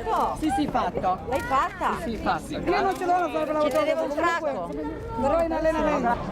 Fatto? Sì, fatto. L'hai fatta? Sì, fatto. Io non ce l'ho la Ci tenevo un sacco. Però in allenamento.